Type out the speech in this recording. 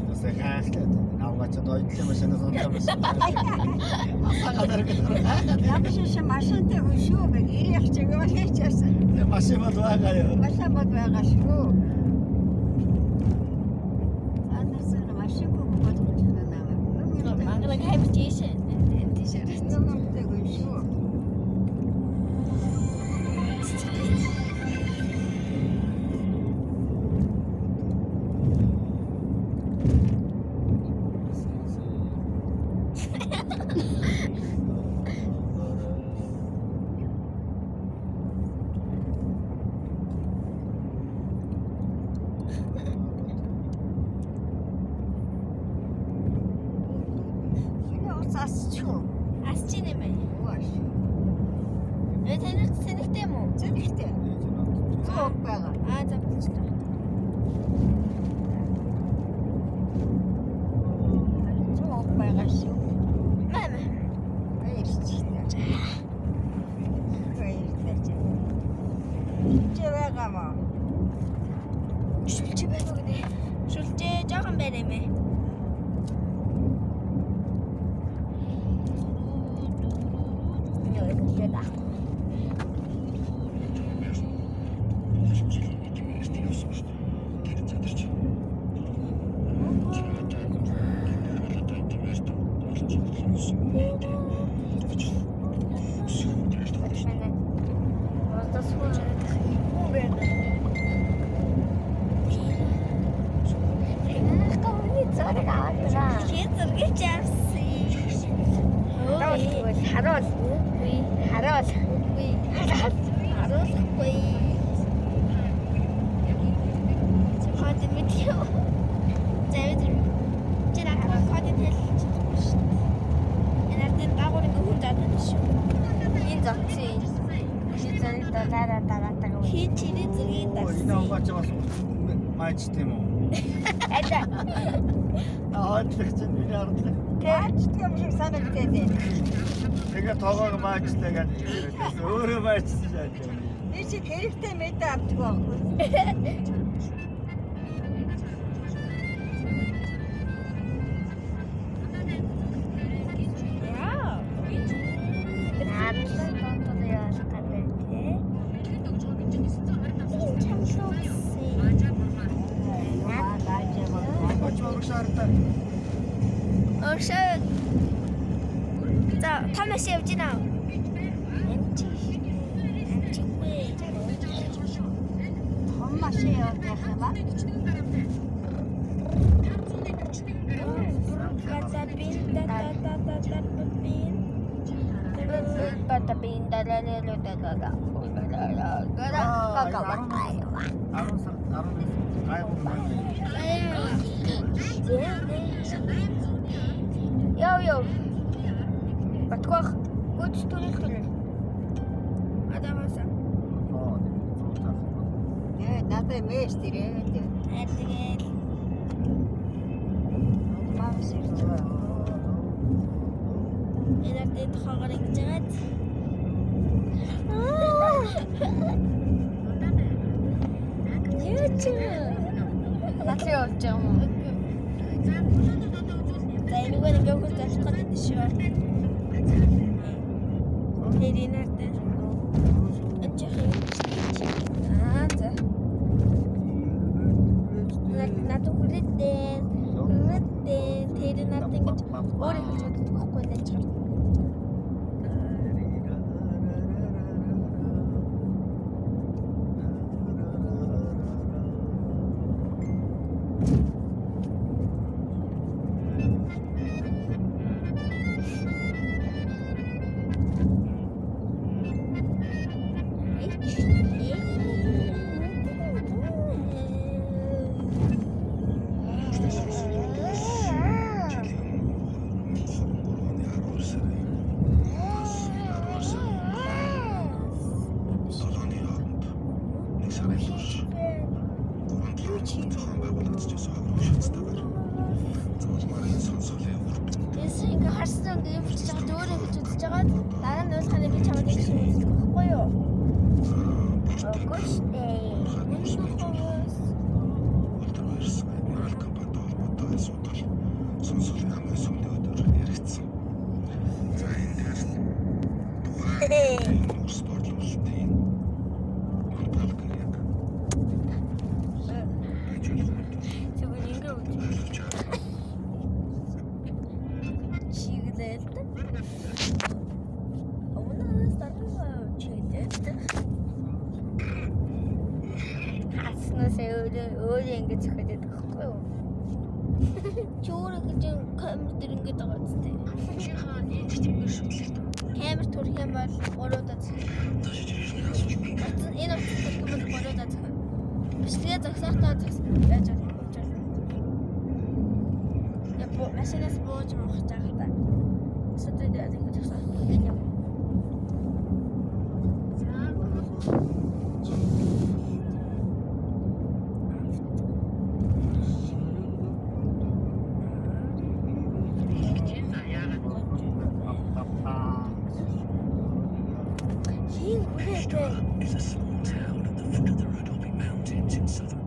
Бас гайхлаа. Авгачаад ойдлын машинаас унтаа машин. Асаагаад ирэх гайхаад. Ямар шиг машинтай хүн шүү мэг ирэх чиг болчихсон. Машин бол байгаа юу? Машин бол байгаа шүү. Анаас машингүй болж байна намайг. Мангар хайбч ийш. Энэ тийш хараад. Нүмтэй хүн шүү. Энэ ус асчих уу? Асч ийн юм ээ. Үгүй шүү. Э тань сэнэгтэй юм уу? Зэнэгтэй. Цог байгаа. Аа за болчихлоо. Цог байгаа шүү. Мама. Баярлалаа. Баярлалаа. Чи байгаа мó? Шүлжээ байна уу гинэ? Шүлжээ жоохон байна юм ээ. Юу гэдэг вэ? Манай одоо сууж Хүн байна. миний зураг аваад байгаа. Хин зургийг авсан. Харуул, харуул. Үгүй. Харуул. Үгүй. Харуулахгүй. Чи код мэдээ. За бид чи надад код хэлж чадахгүй шүү дээ. Энэ ардын дагуур ингээ хүн заадаг шүү. Энэ зодсон. Миний зураг дараа дараадаг. Хин чиний зургийг Энэ дарсан. авгаач бас маачт юм уу? Айда. Ойдлох чинь миний ардлах. Маачдаг юм шиг санагдаад байна. Тэгээ тоогоог маачлаа гэдэг. Өөрөө маачсан шааж. Би чи хэрэгтэй мэдээ авдаг байхгүй. Вау. Наадсан дотор явах гэдэг тий. Энэ чамшуугсан. Аа, даажаа бол. Оч урагшаартай. Өршөө. За, та маш явж гинэ. Энд чи. Энд чигүй. Том машин яваад байх юм аа. Бата бин да да да да да бин. Бата бин да да да да да да. Аа, 10 сар 11 гайгүй байна. Яв яв. Батгах. Гүц төрөл төрөл. Адамаса. Аа, зүүн таах. Ээ, надад мэс дэрээ. Аа тэгэл Мамс ирж байгаа. энэ ардын тохоогоор ингэж яагаад. Юу чи? Надлын явж байгаа юм уу? За энэ нэг ингээ хөл залах гэдэг шүү. Тэр энэ ардын. Энэ чи. Аа за. Надад хүлээдэн. Хүлээдэн. Тэр надад ингэж өөр хэлж боддог байхгүй дэж байгаа. Тэс ингээ харсан ингээ юм бичиж байгаа өөрөө хэлж үзэж байгаа. Дараа нь уулахаар би чамд ингэ шиг үздэг байхгүй юу? Үгүй штэ. Энэ ховоос. үү? Чиглэлт. Өмнө нь даруй чиглэлт. Хаснаас өөрөө өөрөө ингэж зөхөд байдаг байхгүй юу? Чи өөрөө гэж камер дээр ингэж байгаа үстэй. Камер төрөх юм бол 3 удаа зөхөх. Утас энэ утас төрөх юм бол 3 удаа зөхөх. Бичлэгээ зогсоохтаа зогс байж болно. Я бо машинаас бууж муухаж байгаа та. Асуудал ингэж зогсоох. Ингэж юм. Хин хүрээтэй. Is a small town at the foot of the Rhodope Mountains in southern